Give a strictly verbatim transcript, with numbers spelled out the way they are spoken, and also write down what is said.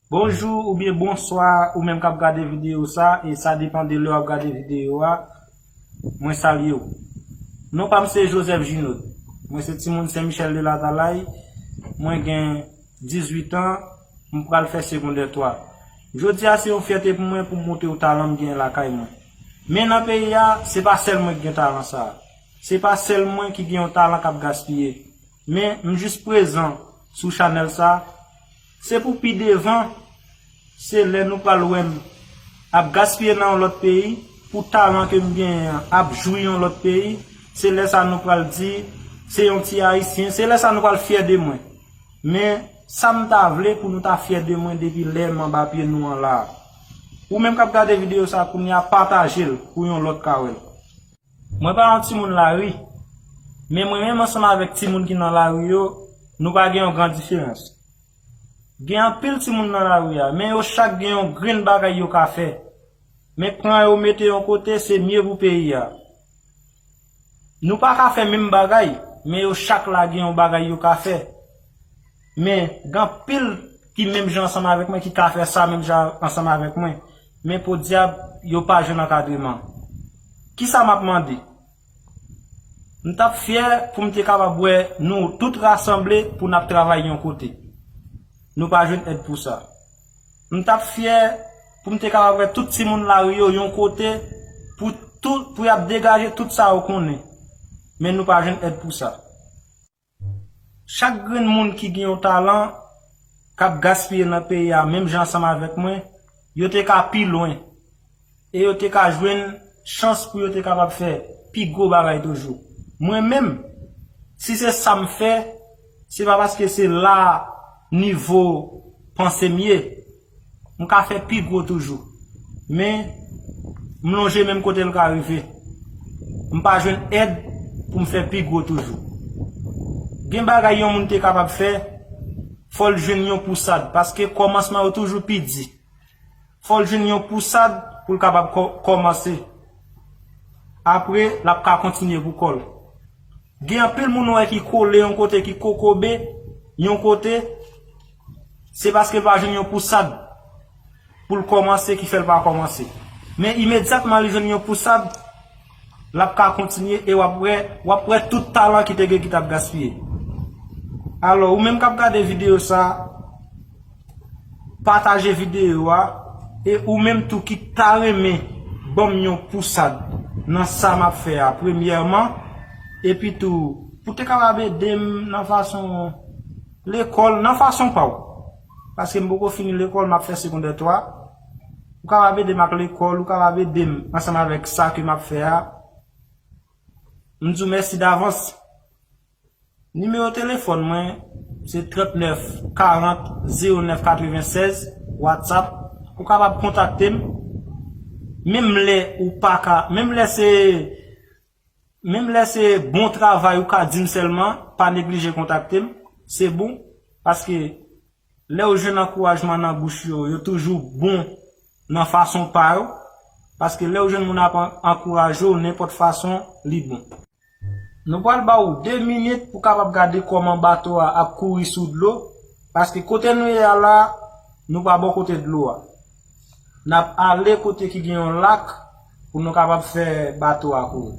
Bonjou oubyen bonswa, ou menm k ap gade videyo sa, e sa depann de lè w ap gade videyo a. Mwen salye w. Non pa m se Joseph Junod. Mwen se timoun Sen Michèl de Latalay. Mwen gen dizuit an, m pral fè segondè twa. Jodi a se yon fyète pou mwen pou m montre w talan m genyen lakay mwen. Men nan peyi a, se pa sèl mwen ki gen talan sa a. Se pa sèl mwen ki gen yon talan k ap gaspiye. Men m jis prezan sou chanèl sa. Se pou pi devan, se lè nou pral wè m ap gaspiye nan yon lòt peyi, pou talan ke m genyen an ap jwi yon lòt peyi, se lè sa nou pral di, se yon ti Ayisyen, se lè sa nou pral fyè de mwen. Men, sa m ta vle pou nou ta fyè de mwen depi lè m anba pye nou an la a. Ou menm k ap gade videyo sa kounye a, pataje l pou yon lòt ka wè l. Mwen pa yon timoun lari, men mwen menm ansanm avèk timoun ki nan lari yo, nou pa gen yon gran diferans. Gen anpil timoun nan lari a, men yo chak gen yon grenn bagay yo ka fè. Men pran yo mete yon kote, se mye pou peyi a. Nou pa ka fè menm bagay, men yo chak la gen yon bagay yo ka fè. Men gen anpil ki menm jan ansanm avèk mwen, ki ka fè sa menm jan ansanm avèk mwen. Men podyab, yo pa jwenn ankadreman. Kisa m ap mande? M t ap fyè pou m te kapab wè nou tout rasanble pou n ap travay yon kote. Nou pa jwenn èd pou sa. M t ap fyè pou m te kapab wè tout timoun lari yo yon kote pou tout, pou y ap degaje tout sa yo konnen. Men nou pa jwenn èd pou sa. Chak grenn moun ki gen yon talan k ap gaspiye nan peyi a, menm jan ansanm avèk mwen, yo te ka pi lwen e yo te ka jwenn chans pou yo te kapab fè pi gwo bagay toujou. Mwen menm, si se sa m fè, se pa paske se la nivo panse m ye. M ka fè pi gwo toujou. Men, m lonje men m kote l ka rive. M pa jwenn èd pou m fè pi gwo toujou. Gen bagay yon moun te kapab fè, fò l jwenn yon pousad, paske kòmansman yo toujou pi di. Fò l jwenn yon pousad pou l kapab kò-, kòmanse. Apre, l ap ka kontinye pou kò l. Gen anpil moun ou wè ki kole yon kote, ki kokobe yon kote, se paske l pa jwenn yon pousad pou l kòmanse ki fè l pa kòmanse. Men imedyatman li jwenn yon pousad, l ap ka kontinye e w ap wè, w ap wè tout talan ki te gen ki t ap gaspiye. Alò, ou menm k ap gade videyo sa, pataje videyo a, e ou menm tou ki ta renmen ban m yon pousad nan sa m ap fè a, premyèman, epi tou, pou te kapab ede m nan fason lekòl, nan fason pa w. Paske m poko fini lekòl, m ap fè segondè twa. Ou kapab ede m ak lekòl, ou kapab ede m ansanm avèk sa ke m ap fè a. M di w mèsi davans. Nimewo telefòn mwen, se trannèf karant zewo nèf katrevennsèz, WhatsApp. Ou kapab kontakte m. Menm lè ou pa ka, menm lè se, menm lè se bon travay ou ka di m sèlman, pa neglije kontakte m. Se bon, paske lè w jwenn ankourajman nan bouch yo, yo toujou bon nan fason pa yo. Paske lè w jwenn moun ap an-, ankouraje w, nenpòt fason, li bon. Nou pral ba w de minit pou kapab gade kòman bato a ap kouri sou dlo, paske kote nou ye a la, nou pa bò kote dlo a. N ap ale kote ki gen yon lak pou nou kapab fè bato a kouri.